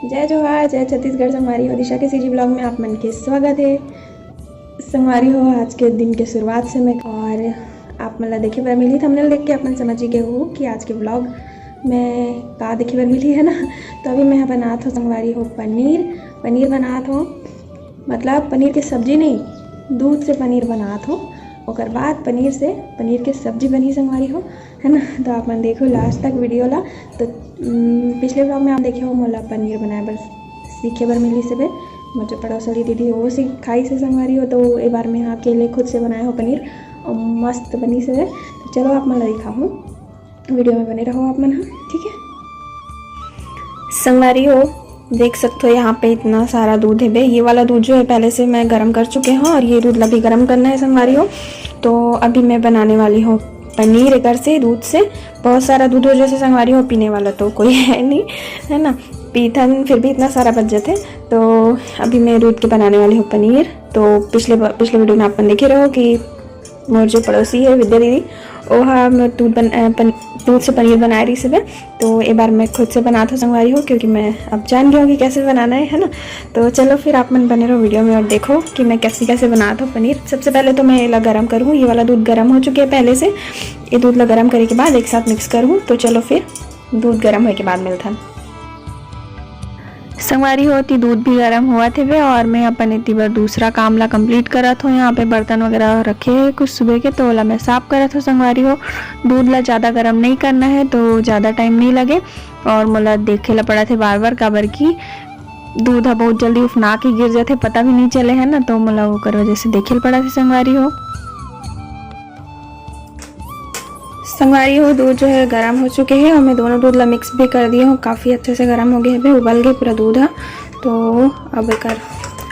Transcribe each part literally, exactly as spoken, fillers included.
जय जोहार, जय छत्तीसगढ़ संगवारी हो। दिशा के सीजी ब्लॉग में आप मन के स्वागत है। संगवारी हो, आज के दिन के शुरुआत से मैं और आप मन ला देखे बर मिली, थंबनेल देख के आप मन समझ ही गए हो कि आज के ब्लॉग में का देखे बर मिली है ना। तो अभी मैं बनात हो संगवारी हो पनीर, पनीर बनात हो, मतलब पनीर के सब्जी नहीं, दूध से पनीर बनात हो, ओकर बाद पनीर से, पनीर के सब्जी बनी संगवारी हो, है ना। तो आप मन देखो लास्ट तक वीडियो ला। तो उम, पिछले ब्लॉग में आप देखे हो मोला पनीर बनाए बर सीखे बर मिली से बे, मोर जो पड़ोस वाली दीदी हो वो सिखाई से संगवारी हो। तो ए बार मैं अकेले खुद से बनाए हो पनीर और मस्त बनी से बे। तो चलो आप मन ला दिखाहूँ, वीडियो में बने रहो आप मन, हाँ ठीक है। संगवारी हो, देख सकते हो यहाँ पे इतना सारा दूध है बे। ये वाला दूध जो है पहले से मैं गर्म कर चुके हूँ और ये दूध ला भी गर्म करना है संगवारी हो। तो अभी मैं बनाने वाली हूँ पनीर एकर से, दूध से। बहुत सारा दूध हो जैसे संगवारी हो, पीने वाला तो कोई है नहीं, है ना, पीथन फिर भी इतना सारा बच जाते। तो अभी मैं दूध के बनाने वाली हूँ पनीर। तो पिछले ब-, पिछले वीडियो में आप मन देखे रहो कि मोर जो पड़ोसी है विद्या दीदी, ओहा मोर दूध बन-, अ, पन-, दूध से पनीर बनाए रही से। तो ए बार मैं खुद से बनात हूँ संगवारी हो, क्योंकि मैं अब जान गया हूँ कि कैसे बनाना है, है ना। तो चलो फिर आप मन बने रहो वीडियो में और देखो कि मैं कैसे कैसे बनात हूँ पनीर। सबसे पहले तो मैं एला गरम करूँ, ये वाला दूध गरम हो चुके हैं पहले से। ये दूध ला गरम करे के बाद एक साथ मिक्स करूँ। तो चलो फिर दूध गरम होए के बाद मिलथन। संगवारी हो, एती दूध भी गरम होवत हेवे और मैं अपन एती बर दूसरा काम ला कंप्लीट करत हो। यहाँ पे बर्तन वगैरह रखे हे कुछ सुबह के, तो ओला मैं साफ करत हो संगवारी हो। दूध ला ज़्यादा गरम नहीं करना है तो ज़्यादा टाइम नहीं लगे। और मोला देखे ला पड़त हे बार बार, काबर कि दूध ह बहुत जल्दी उफना के गिर जाथे, पता भी नहीं चले है ना, तो मोला ओकर वजह से देखे ला पड़त हे संगवारी हो। संगवारी हो, दूध जो है गरम हो चुके हैं और मैं दोनों दूध ला मिक्स भी कर दिए हूँ। काफ़ी अच्छे से गरम हो गए हैं, उबल गए पूरा दूध है। तो अब एकर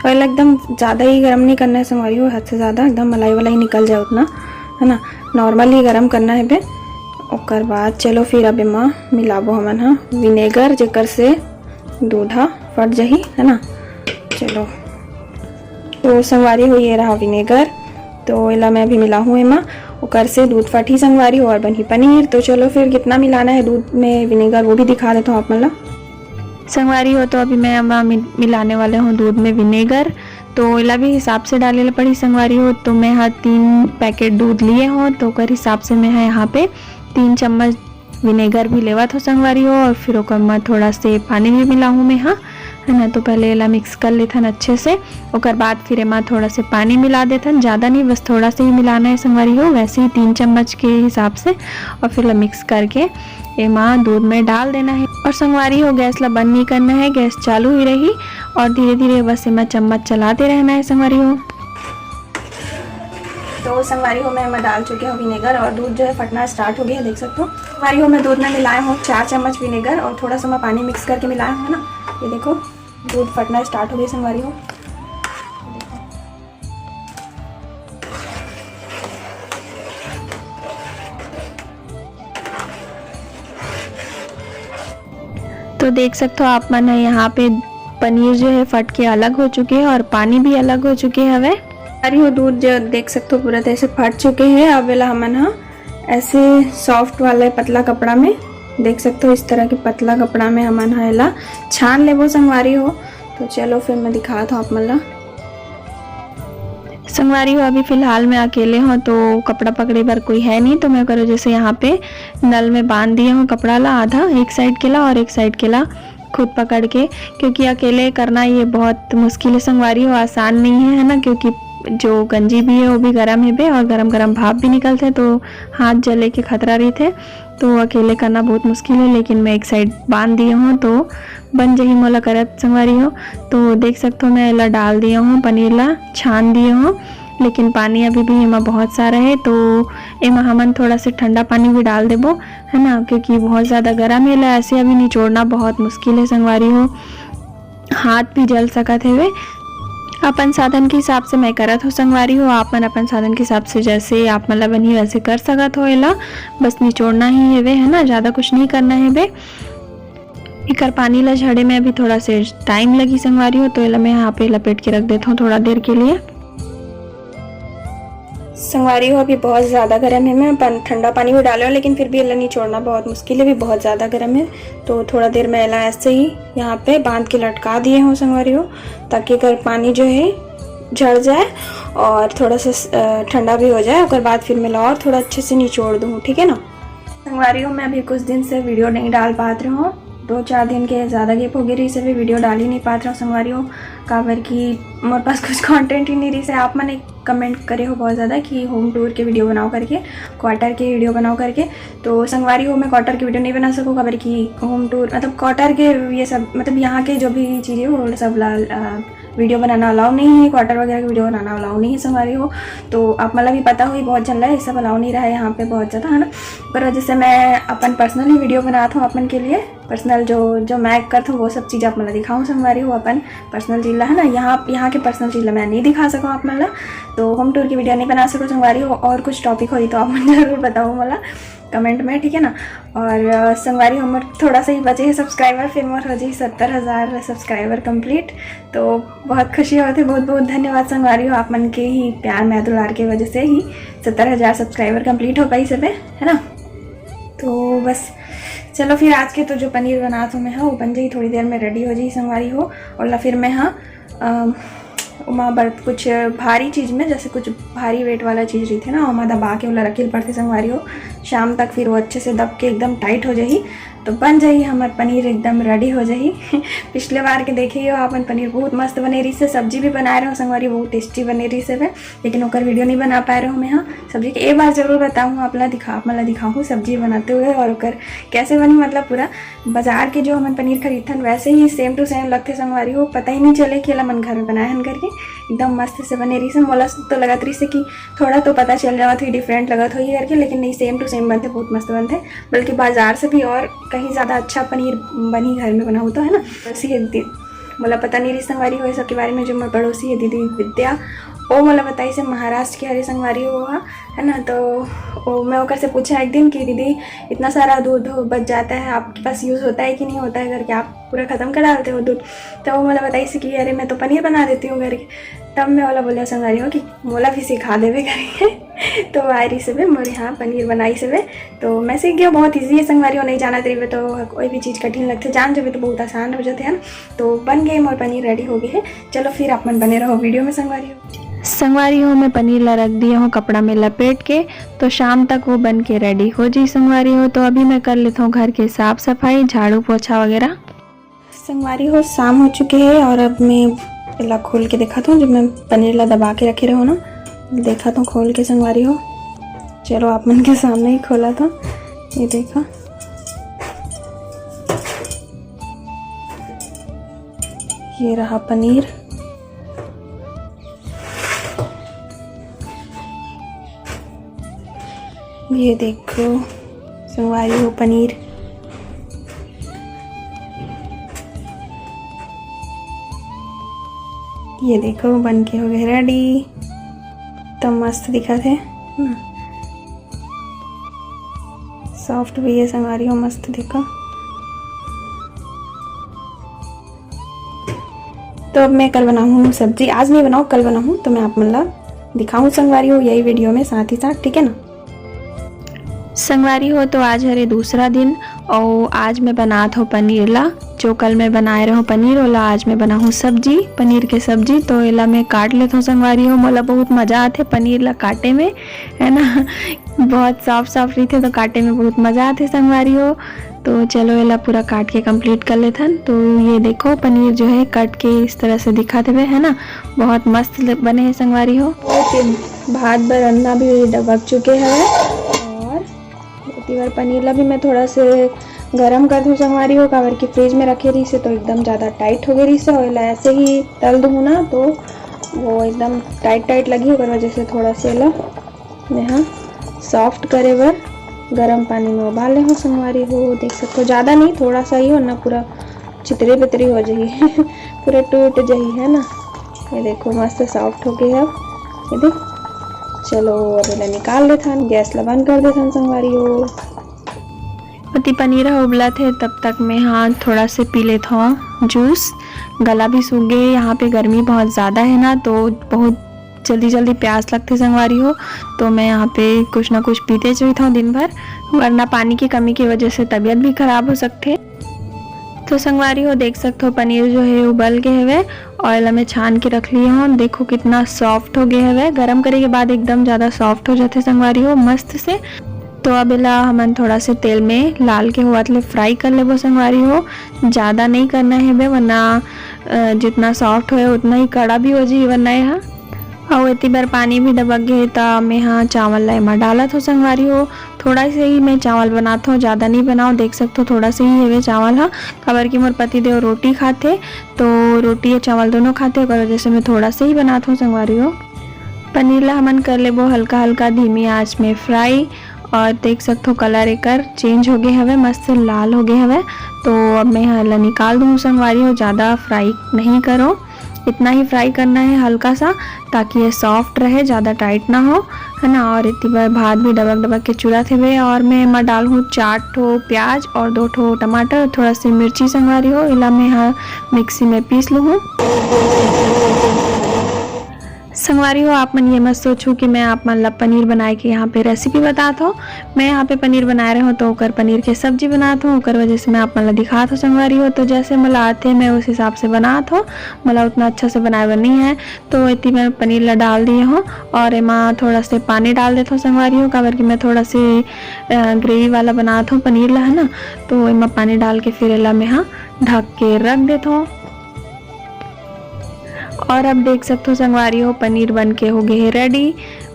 और एकदम ज़्यादा ही गरम नहीं करना है संगवारी हो, हद से ज़्यादा एकदम मलाई वलाई निकल जाए उतना, है ना, नॉर्मल ही गरम करना है बे। ओकर बाद चलो फिर अब एमा मिलाबो हमन ह विनेगर, जेकर से दूध ह फट जाही, है ना। चलो, तो संगवारी हो, ये रहा विनेगर, तो एला मैं अभी मिलाहूँ एमा, ओकर से दूध फटही संगवारी हो और बनही पनीर। तो चलो फिर कितना मिलाना है दूध में विनेगर, वो भी दिखा देता हूँ आप मन ला। संगवारी हो, तो अभी मैं एमा मि-, मिलाने वाले हूँ दूध में विनेगर। तो एला भी हिसाब से डाले ला पड़ही संगवारी हो। तो मैं हा तीन पैकेट दूध लिए हूँ, तो ओकर हिसाब से मैं हा यहाँ पे तीन चम्मच विनेगर भी लेवत हो संगवारी हो, और फिर ओकर में थोड़ा से पानी भी मिलाहूँ मैं हा, है ना। तो पहले एला मिक्स कर लेथन अच्छे से, ओकर बाद फिर एमा थोड़ा से पानी मिला देथन, ज़्यादा नहीं, बस थोड़ा से ही मिलाना है संगवारी हो, वैसे ही तीन चम्मच के हिसाब से, और फिर एला मिक्स करके एमा दूध में डाल देना है। और संगवारी हो, गैस ला बंद नहीं करना है, गैस चालू ही रही और धीरे धीरे बस एमा चम्मच चलाते रहना है संगवारी हो। तो संगवारी हो, मैं एमा डाल चुके हूँ विनेगर और दूध जो है फटना स्टार्ट हो गया है, देख सकते हो। संगवारी हो, मैं दूध में मिलाए हूँ चार चम्मच विनेगर और थोड़ा सा मैं पानी मिक्स करके मिलाए हूँ, है ना। ये देखो, दूध फटना स्टार्ट हो गया संगवारी हो। तो देख सकते हो आप मन ह, यहाँ पे पनीर जो है फट के अलग हो चुके हैं और पानी भी अलग हो चुके हवे। अरे वो दूध जो देख सकते हो पूरा तरह से फट चुके हैं। अब एला हमन ह ऐसे सॉफ्ट वाले पतला कपड़ा में, देख सकते हो इस तरह के पतला कपड़ा में हमन ह एला छान लेबो संगवारी हो। तो चलो फिर मैं दिखात हूँ आप मन ला। संगवारी हो, अभी फिलहाल मैं अकेले हूँ तो कपड़ा पकड़े बर कोई है नहीं, तो मैं ओकर वजह से यहाँ पे नल में बांध दिए हूँ कपड़ा ला, आधा एक साइड के ला और एक साइड के ला खुद पकड़ के, क्योंकि अकेले करना ये बहुत मुश्किल है संगवारी हो, आसान नहीं है, है ना, क्योंकि जो गंजी भी है वो भी गरम है बे और गरम गरम भाप भी निकलते हैं, तो हाथ जले के खतरा रहते। तो अकेले करना बहुत मुश्किल है, लेकिन मैं एक साइड बांध दिए हूँ तो बन जही मोला करत संगवारी हो। तो देख सकते हो मैं एला डाल दिए हूँ, पनीर ला छान दिए हूँ, लेकिन पानी अभी भी एमा बहुत सारा है, तो एमा हमन थोड़ा से ठंडा पानी भी डाल देबो, है ना, क्योंकि बहुत ज़्यादा गर्म है, एला ऐसे अभी निचोड़ना बहुत मुश्किल है संगवारी हो, हाथ भी जल सकत हेवे। अपन साधन के हिसाब से मैं करत हो संगवारी हो, आप मन अपन साधन के हिसाब से जैसे आप मन ला बनही वैसे कर सकत हो। एला बस निचोड़ना ही हेवे, है ना, ज़्यादा कुछ नहीं करना हेवे। एकर पानी ला झड़े में अभी थोड़ा से टाइम लगी संगवारी हो, तो एला मैं यहाँ पे लपेट के रख देता हूँ थोड़ा देर के लिए। संगवारी हो, अभी बहुत ज़्यादा गर्म है। मैं पन-, ठंडा पानी भी डाले हूँ, लेकिन फिर भी एला निचोड़ना बहुत मुश्किल है, अभी बहुत ज़्यादा गर्म है। तो थोड़ा देर मैं एला ऐसे ही यहाँ पे बांध के लटका दिए हूँ संगवारी हो, ताकि अगर पानी जो है झड़ जाए और थोड़ा सा, अ, ठंडा भी हो जाए। ओकर बाद फिर मैं ला और थोड़ा अच्छे से निचोड़ दूँ, ठीक है ना। संगवारी हो, मैं अभी कुछ दिन से वीडियो नहीं डाल पात रहे हूँ, दो चार दिन के ज़्यादा गैप हो गए रहिस, अभी वीडियो डाल ही नहीं पात रहे हूँ संगवारी हो, काबर कि मोर पास कुछ कंटेंट ही नहीं रहिस। आप मन एक कमेंट करे हो बहुत ज़्यादा कि होम टूर के वीडियो बनाओ करके, क्वार्टर के वीडियो बनाओ करके। तो संगवारी हो, मैं क्वार्टर के वीडियो नहीं बना सकूँ, काबर कि होम टूर मतलब क्वार्टर के ये सब, मतलब यहाँ के जो भी चीज़ें हो, वो सब ला, अ, वीडियो बनाना अलाउ नहीं है, क्वार्टर वगैरह की वीडियो बनाना अलाउ नहीं है संगवारी हो। तो आप मतलब भी पता हुई बहुत झन ला ये सब अलाउ नहीं रहा है यहाँ पे बहुत ज़्यादा, है ना। पर वजह से मैं अपन पर्सनली वीडियो बनात हूँ अपन के लिए, पर्सनल जो, जो मैं करत हूँ वो सब चीज़ आप मन ला दिखाऊँ संगवारी हो, अपन पर्सनल चीज़ ला, है ना। यहाँ, यहाँ के पर्सनल चीज़ ला मैं नहीं दिखा सकूँ आप मन ला, तो होम टूर की वीडियो नहीं बना सकूँ संगवारी हो। और कुछ टॉपिक होई तो आप मन जरूर बताओ मोला कमेंट में, ठीक है ना। और, अ, संगवारी हो, मोर थोड़ा सा ही बचे है सब्सक्राइबर, फिर मोर हो जाही सत्तर हज़ार सब्सक्राइबर कंप्लीट। तो बहुत खुशी होत हे, बहुत बहुत धन्यवाद संगवारी हो, आप मन के ही प्यार, मया, दुलार के वजह से ही सत्तर हज़ार सब्सक्राइबर कंप्लीट हो पाइस हवे, है ना। तो बस, चलो फिर आज के तो जो पनीर बनात हूँ मैं, हाँ, वो बन जाही, थोड़ी देर में रेडी हो जाही संगवारी हो। और ला फिर मैं, हाँ, अम, ओमा बर कुछ भारी चीज़ में, जैसे कुछ भारी वेट वाला चीज़ रहिथे ना, ओमा दबा के ओला रखे ल पड़थे संगवारी हो। शाम तक फिर वो अच्छे से दब के एकदम टाइट हो जाही, तो बन जाही हमर पनीर, एकदम रेडी हो जाही। पिछले बार के देखे ही हो आप मन, पनीर बहुत मस्त बने रहिस हे, सब्जी भी बनाए रहे हो संगवारी, बहुत टेस्टी बने रहिस हे, लेकिन ओकर वीडियो नहीं बना पाए रहे हो मैं, हाँ। सब्जी के ए बार जरूर बताऊँ, आप ला दिखा, आप मन ला दिखाऊँ सब्जी बनाते हुए और ओकर कैसे बनी, मतलब पूरा बाजार के जो हमन पनीर खरीदथन वैसे ही same to same लगथे संगवारी हो, पता ही नहीं चले कि एला मन घर में बनाए हन करके। एकदम मस्त से बने रहिस हे। मोला तो लगत रहिस हे कि थोड़ा तो पता चल जावत होही, डिफरेंट लगत होही करके, लेकिन नहीं, same to same बनथे, बहुत मस्त बनथे। बल्कि बाजार से भी और कहीं ज़्यादा अच्छा पनीर बनही घर में बनाहू तो, है ना। वैसे ही दि-, मोला पता नहीं रहिस संगवारी हो ये सब के बारे में। जो मोर पड़ोसी है दीदी विद्या, वो मोला बताइस हे महाराष्ट्र के हरे संगवारी हो, हाँ, है ना। तो वो, मैं ओकर से पूछा एक दिन कि दीदी, इतना सारा दूध बच जाता है, आपके पास यूज़ होता है कि नहीं होता है करके, आप पूरा खत्म कर डालते हो दूध। तो वो मोला बताइस कि अरे, मैं तो पनीर बना देती हूँ करके। तब मैं ओला बोले संगवारी हो कि मोला भी सिखा देबे करके। तो वो आए रहिस हवे मोर यहाँ पनीर बनाइस हवे, तो मैं सीख गया, बहुत ईजी है संगवारी हो, नहीं जानत रहिबे तो कोई भी चीज़ कठिन लगथे, जान जाबे तो बहुत आसान हो जाथे, है ना। तो बन गए मोर पनीर, रेडी हो गए है। चलो फिर आप मन बने रहो वीडियो में संगवारी हो। संगवारी हो, मैं पनीर ला रख दिए हूँ कपड़ा में लपेट के, तो शाम तक वो बन के रेडी हो जाही संगवारी हो। तो अभी मैं कर लेता हूँ घर के साफ सफाई, झाड़ू पोछा वगैरह। संगवारी हो, शाम हो चुके है और अब मैं एला खोल के देखत हूँ, जो मैं पनीर ला दबा के रखे रहो ना, देखत हूँ खोल के संगवारी हो। चलो आप मन के सामने ही खोलत हूँ, ये देखो, ये रहा पनीर। ये देखो संगवारी हो पनीर, ये देखो बन के हो गए रेडी। तो मस्त दिखत हे ना, सॉफ्ट भी है संगवारी हो, मस्त देखो। तो अब मैं कल बनाहूँ सब्जी, आज नहीं बनाऊँ, कल बनाहूँ, तो मैं आप मन ला दिखाहूँ संगवारी हो यही वीडियो में साथ ही साथ, ठीक है ना। संगवारी हो, तो आज हरे दूसरा दिन, और आज मैं बनात हूँ पनीर ला। जो कल मैं बनाए रहूँ पनीर, ओला आज मैं बनाहूँ सब्जी, पनीर के सब्जी। तो एला मैं काट लेत हूँ संगवारी हो, मोला बहुत मजा आथे पनीर ला काटे में, है ना। बहुत सॉफ्ट सॉफ्ट रहिथे तो काटे में बहुत मजा आथे संगवारी हो। तो चलो एला पूरा काट के कंप्लीट कर लेथन। तो ये देखो पनीर जो है कट के इस तरह से दिखत हवे, है ना, बहुत मस्त ल-, बने हे संगवारी हो। भात बर अंडा भी डबक चुके हैं और एती बर पनीर ला भी मैं थोड़ा से गरम कर दूँ संगवारी हो, काबर कि फ्रिज में रखे रहिस हे तो एकदम ज़्यादा टाइट हो गए रहिस हे और एला ऐसे ही तल दूँ ना तो वो एकदम टाइट टाइट लगही, ओकर वजह से थोड़ा से एला मैं हा सॉफ्ट करे बर गरम पानी में उबाले हो संगवारी हो। देख सकते हो, ज़्यादा नहीं, थोड़ा सा ही हो ना, पूरा चितरे बितरे हो जाही, पूरा टूट जाही, है ना। ये देखो मस्त सॉफ्ट हो गए हे, ये देख। चलो अब एला निकाल लेथन, गैस ला बंद कर देथन संगवारी हो। ओती पनीर ह उबलत हे, तब तक मैं हा थोड़ा से पी लेत हूँ जूस। गला भी सूख गए, यहाँ पे गर्मी बहुत ज़्यादा है ना, तो बहुत जल्दी जल्दी प्यास लगथे संगवारी हो, तो मैं यहाँ पे कुछ ना कुछ पीते रहिथौं दिन भर, वरना पानी की कमी की वजह से तबीयत भी खराब हो सकथे। तो संगवारी हो, देख सकथो पनीर जो है उबल गे हवे और एला मैं छान के रख लिए हूँ। देखो कितना सॉफ्ट हो गए हवे, गरम करे के बाद एकदम ज़्यादा सॉफ्ट हो जाथे संगवारी हो, मस्त से। तो अब एला हमन थोड़ा से तेल में लाल के होवत ले फ्राई कर लेबो संगवारी हो। ज़्यादा नहीं करना है बे, वरना अ, जितना सॉफ्ट होए उतना ही कड़ा भी हो जाही वरना ये ह। अउ एती बर पानी भी डबक गे हे, त मैं ह चावल ला एमा डालत हो संगवारी हो। थोड़ा से ही मैं चावल बनात हो, ज़्यादा नहीं बनाओ। देख सकथो थोड़ा से ही हेवे चावल ह, काबर कि मोर पति देव रोटी खाथे, तो रोटी या चावल दोनों खाथे, ओकर वजह से मैं थोड़ा से ही बनात हो संगवारी हो। पनीर ला हमन कर लेबो हल्का हल्का धीमी आंच में फ्राई। और देख सकथो कलर एकर चेंज हो गए हवे, मस्त लाल हो गए हवे। तो अब मैं एला निकाल दूँ संगवारी हो, ज़्यादा फ्राई नहीं करो, इतना ही फ्राई करना है हल्का सा, ताकि ये सॉफ्ट रहे, ज़्यादा टाइट ना हो, है ना। और एती बर भात भी डबक डबक के चुरत हवे और मैं एमा डालहूँ चार ठो प्याज और दो ठो टमाटर, थोड़ा से मिर्ची संगवारी हो, एला मैं ह मिक्सी में पीस लूँ। संगवारी हो, आप मन ये मत सोचो कि मैं आप मन ला पनीर बनाए के यहाँ पे रेसिपी बतात हो। मैं यहाँ पे पनीर बनाए रहे हो तो ओकर पनीर के सब्जी बनात हो, ओकर वजह से मैं आप मन ला दिखात हो संगवारी हो। तो जैसे मोला आथे मैं उस हिसाब से बनात हो, मोला उतना अच्छा से बनाए बर नहीं है। तो एती मैं पनीर ला डाल दिए हो और एमा थोड़ा से पानी डाल देत हो संगवारी हो, काबर कि मैं थोड़ा से ग्रेवी वाला बनात हो पनीर ला, है ना। तो एमा पानी डाल के फिर एला मैं हाँ ढक के रख देत हो। और अब देख सकथो संगवारी हो, पनीर बन के हो गए है रेडी।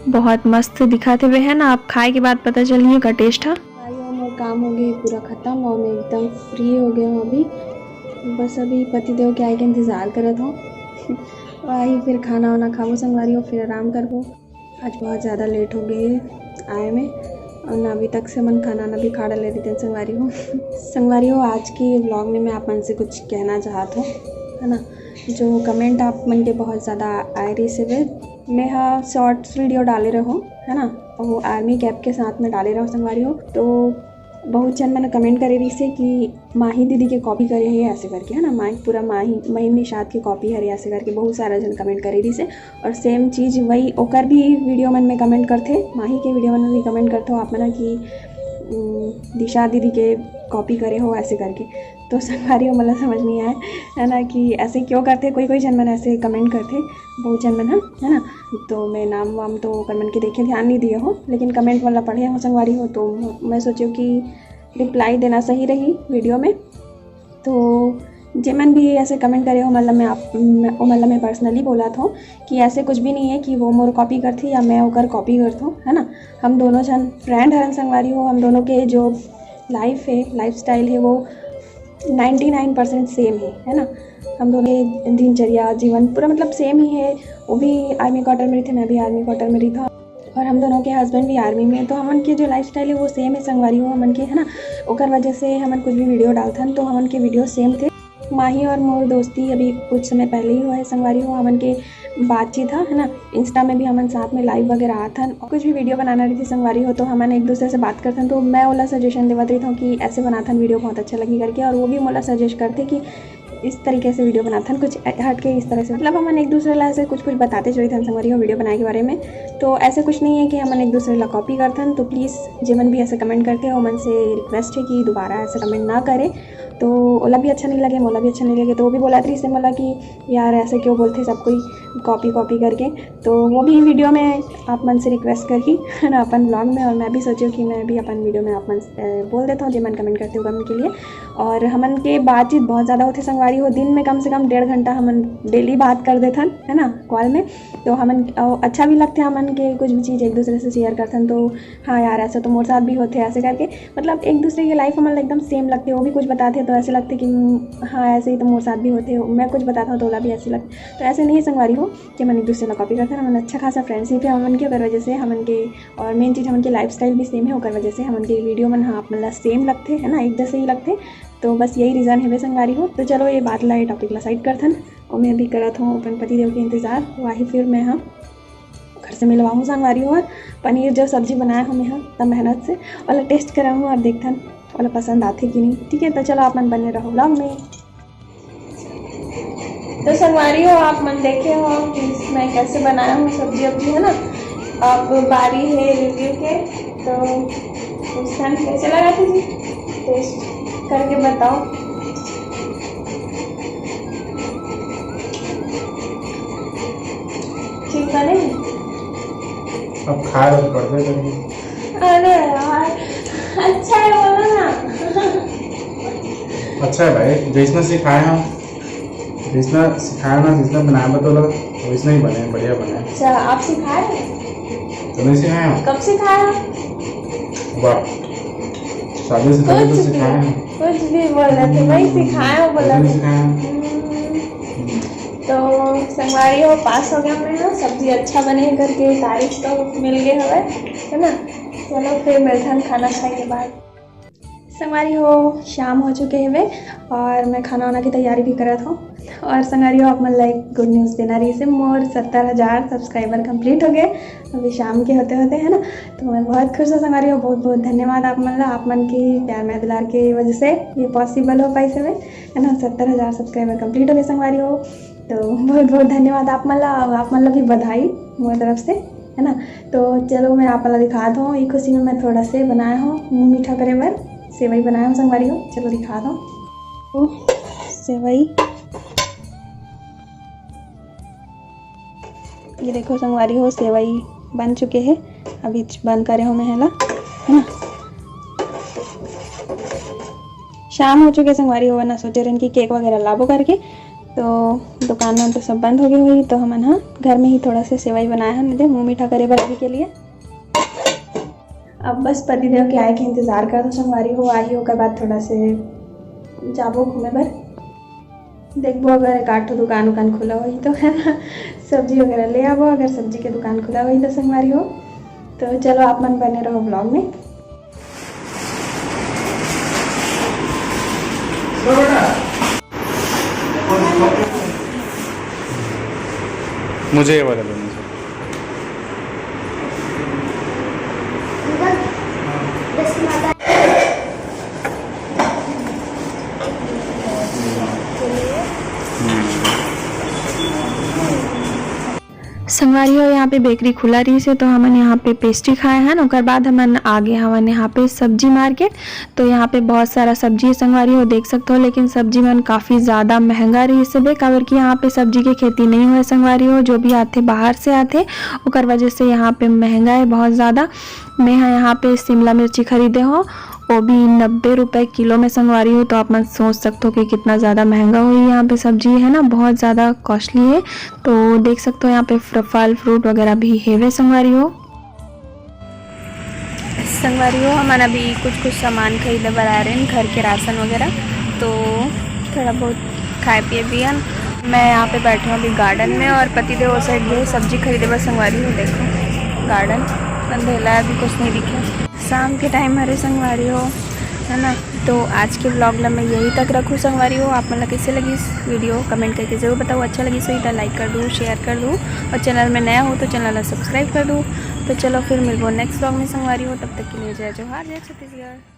बहुत मस्त दिखत हवे, है ना। आप खाए के बाद पता चलिए का टेस्ट है। संगवारी हो, मोर काम हो गए पूरा खत्म और मैं एकदम फ्री हो गए हूँ अभी। बस अभी पति देव के आए के इंतजार करत हूँ। वही फिर खाना वाना खाबो संगवारी हो, फिर आराम करबो। आज बहुत ज़्यादा लेट हो गए आए में और ना अभी तक से मन खाना ना भी खा डाले रहितेन संगवारी हो। संगवारी हो, आज की व्लॉग में मैं आप मन से कुछ कहना चाहत हूँ, है ना। जो कमेंट आप मन के बहुत ज़्यादा आए रहिस हवे, मैं हा शॉर्ट्स वीडियो डाले रहो, है ना, वो आर्मी कैप के साथ में डाले रहो संगवारी हो। तो बहुत झन मन कमेंट करे रहिस हे कि माही दीदी के कॉपी करे हे ऐसे करके, है ना, माही, पूरा माही, महिम निषाद के कॉपी हरे ऐसे करके बहुत सारा झन कमेंट करे रहिस हे। और सेम चीज़ वही ओकर भी वीडियो मन में कमेंट करथे, माही के वीडियो मन में भी कमेंट करथे आप मन कि उम, दिशा दीदी के कॉपी करे हो ऐसे करके। तो संगवारी हो, मोला समझ नहीं आए, है ना, कि ऐसे क्यों करथे, कोई कोई झन मन ऐसे कमेंट करथे, बहुत झन मन ह, है ना। तो मैं नाम वाम तो ओकर मन के देखे ध्यान नहीं दिए हो, लेकिन कमेंट वाला पढ़े हो संगवारी हो, तो मैं सोचो कि रिप्लाई देना सही रही वीडियो में। तो जेमन भी ऐसे कमेंट करे हो, मतलब मैं आप, मैं, ओ मतलब मैं पर्सनली बोलत हूँ कि ऐसे कुछ भी नहीं है कि वो मोर कॉपी करथे या मैं ओकर कॉपी करथूँ, है ना। हम दोनों झन फ्रेंड हरन संगवारी हो, हम दोनों के जो लाइफ है, लाइफस्टाइल है, वो नाइन्टी नाइन परसेंट सेम है, है ना। हम दोनों के दिनचर्या, जीवन पूरा मतलब सेम ही है। वो भी आर्मी क्वार्टर में रहिथे, मैं भी आर्मी क्वार्टर में रहिथौं और हम दोनों के हस्बैंड भी आर्मी में है, तो हमन के जो लाइफस्टाइल है वो सेम है संगवारी हो हमन के, है ना। ओकर वजह से हमन कुछ भी वीडियो डालथन तो हमन के वीडियो सेम थे। माही और मोर दोस्ती अभी कुछ समय पहले ही हुआ है संगवारी हो, हमन के बातचीत ह, है ना, इंस्टा में भी हमन साथ में लाइव वगैरह आथन और कुछ भी वीडियो बनाना रहिथे संगवारी हो तो हमन एक दूसरे से बात करथन, तो मैं ओला सजेशन देवत रहिथौं कि ऐसे बनाथन वीडियो, बहुत अच्छा लगही करके, और वो भी मोला सजेस्ट करथे कि इस तरीके से वीडियो बनाथन, कुछ हट के इस तरह से, मतलब हमन एक दूसरे ला ऐसे कुछ कुछ बताते चलथन संगवारी हो वीडियो बनाए के बारे में। तो ऐसे कुछ नहीं है कि हमन एक दूसरे ला कॉपी करथन। तो प्लीज़ जेमन भी ऐसे कमेंट करथे ओमन से रिक्वेस्ट है कि दोबारा ऐसे कमेंट ना करे, तो ओला भी अच्छा नहीं लगे, मोला भी अच्छा नहीं लगे। तो वो भी बोलत रहिस हे मोला कि यार ऐसे क्यों बोलथे सब कोई कॉपी कॉपी करके। तो वो भी वीडियो में आप मन से रिक्वेस्ट करही, है ना, अपन ब्लॉग में। और मैं भी सोचो कि मैं भी अपन वीडियो में आप मन से, अ, बोल देता हूँ जेमन कमेंट करथे ओमन के लिए। और हमन के बातचीत बहुत ज़्यादा होथे संगवारी हो, दिन में कम से कम डेढ़ घंटा हमन डेली बात कर देथन, है ना, कॉल में। तो हमन, अ, अच्छा भी लगथे हमन के कुछ भी चीज़ एक दूसरे से शेयर करथन, तो हाँ यार, ऐसा तो मोर साथ भी होथे, ऐसे करके, मतलब एक दूसरे के लाइफ हमन ला एकदम सेम लगथे। वो भी कुछ बताथे तो ऐसे लगथे कि, "हम्म, हाँ, ऐसे ही तो मोर साथ भी होथे, मैं कुछ बताता हूँ तो ओला भी ऐसे लगथे।" तो ऐसे नहीं है संगवारी हो कि हमन एक दूसरे ला कॉपी करथन, हमन अच्छा खासा फ्रेंडशिप है हमन के, ओकर वजह से हमन के, और मेन चीज़ हमन के लाइफस्टाइल भी सेम है, ओकर वजह से हमन के वीडियो मन ह आप मन ला सेम लगथे, है ना, एक जैसे ही लगथे। तो बस यही रीज़न हवे संगवारी हो। तो चलो ये बात ला, ये टॉपिक ला साइड करथन, और मैं अभी करत हूँ अपन पति देव के इंतज़ार, वही फिर मैं ह घर से मिलवाहूँ संगवारी हो। और पनीर जो सब्जी बनाए हो मैं ह, तब मेहनत से ओला टेस्ट कराहूँ और देखथन ओला पसंद आथे कि नहीं। ठीक है, तो चलो आप मन बने रहो ब्लॉग में। तो संगवारी हो, आप मन देखे हो कि मैं कैसे बनाया हूँ सब्जी वब्जी, है ना। अब बारी है रिव्यू के, तो उस टाइम कैसे लगा था जी? टेस्ट करके बताओ। ठीक बने? अब खाए तो पड़बे करी। अरे यार, अच्छा है बोलो ना। अच्छा है भाई, जैसना सिखाए हम, जैसना सिखाए ना, जैसना बनाए बतौला, वैसना ही बने, बढ़िया बने। अच्छा, आप सिखाए? तो नहीं सिखाए हम। कब सिखाए? वाह, शादी से पहले तो कुछ भी, सिखाए हम। कुछ भी बोल रहे थे भाई, सिखाए हो बोला तो। सिखाए हम। हम्म। तो संगवारी हो, पास हो गया मैं, हाँ, सब्जी अच्छा बने करके तारीफ तो मिल गए हवे, है ना। चलो फिर मिलथन खाना खाए के बाद। संगवारी हो, शाम हो चुके हवे और मैं खाना वाना की तैयारी भी करत हूँ। और संगवारी हो, आप मन ला एक गुड न्यूज़ देना रहिस हे, मोर सत्तर हज़ार सब्सक्राइबर कंप्लीट हो गए अभी शाम के होते होते, है ना। तो मैं बहुत खुश हूँ संगवारी हो, बहुत बहुत धन्यवाद आप मन ला, आप मन के प्यार मया दुलार के वजह से ये पॉसिबल हो पाइस हवे, है ना। सत्तर हज़ार सब्सक्राइबर कंप्लीट हो गए संगवारी हो, तो बहुत बहुत धन्यवाद आप मन ला, और आप मन ला भी बधाई मोर तरफ से, है ना। तो चलो मैं आप मन ला दिखात हूँ, ये खुशी में मैं थोड़ा से बनाए हूँ मुँह मीठा करे बर सेवई बनाए हूँ संगवारी हो, चलो दिखात हूँ। तो सेवई, ये देखो संगवारी हो, सेवई बन चुके हे, अभी बंद करे हो मैं हेला, है ना। शाम हो चुके संगवारी हो, वरना सोचे रहन कि केक वगैरह लाबो करके, तो दुकान में तो सब बंद हो गए हुई, तो हमन हा घर में ही थोड़ा से सेवई बनाए हन, दे मुँह मीठा करे बर अभी के लिए। अब बस पतिदेव के आए के इंतजार करत हूँ संगवारी हो, आही ओकर बाद थोड़ा से जाबो घूमे बर, देखबो अगर एक आध ठो दुकान उकान खुला होही तो, है ना, सब्जी वगैरह ले आबो अगर सब्जी के दुकान खुला होही तो संगवारी हो। तो चलो आप मन बने रहो ब्लॉग में। मुझे ये वाला लेना है। संगवारी हो, यहाँ पे बेकरी खुला रहिस हे, तो हमन यहाँ पे पेस्ट्री खाए हन। ओकर बाद हमन आगे हवन यहाँ पे सब्जी मार्केट। तो यहाँ पे बहुत सारा सब्जी हे संगवारी हो, देख सकत हो, लेकिन सब्जी मन काफ़ी ज़्यादा महंगा रहिस हे बे, काबर कि यहाँ पे सब्जी के खेती नहीं होय संगवारी हो, जो भी आथे बाहर से आथे, ओकर वजह से यहाँ पे महंगा हे बहुत ज़्यादा। मैं ह यहाँ पे शिमला मिर्ची खरीदे हो, वो भी नब्बे रुपये किलो में संगवारी हो, तो आप मन सोच सकते हो कि कितना ज़्यादा महंगा होही यहाँ पे सब्जी, है ना, बहुत ज़्यादा कॉस्टली है। तो देख सकते हो यहाँ पे फ्र-, फल फ्रूट वगैरह भी हेवे संगवारी हो। संगवारी हो, हमन अभी कुछ कुछ सामान खरीदे बर आए रहेन, घर के राशन वगैरह, तो थोड़ा बहुत खाए पिए भी हन। मैं यहाँ पे बैठे हूँ अभी गार्डन में और पतिदेव उस साइड गए सब्जी खरीदे बर संगवारी हो। देखो गार्डन अंधेला है, अभी कुछ नहीं दिखे। शाम के टाइम हरे संगवारी हो, है ना। तो आज के ब्लॉग ला मैं यही तक रखूँ संगवारी हो। आप मन ला कैसे लगी इस वीडियो, कमेंट करके जरूर बताओ। अच्छा लगी सो इतना लाइक कर दो, शेयर कर दो, और चैनल में नया हो तो चैनल ला सब्सक्राइब कर दो। तो चलो फिर मिलबो नेक्स्ट ब्लॉग में संगवारी हो, तब तक के लिए जय जोहार, जय छत्तीसगढ़।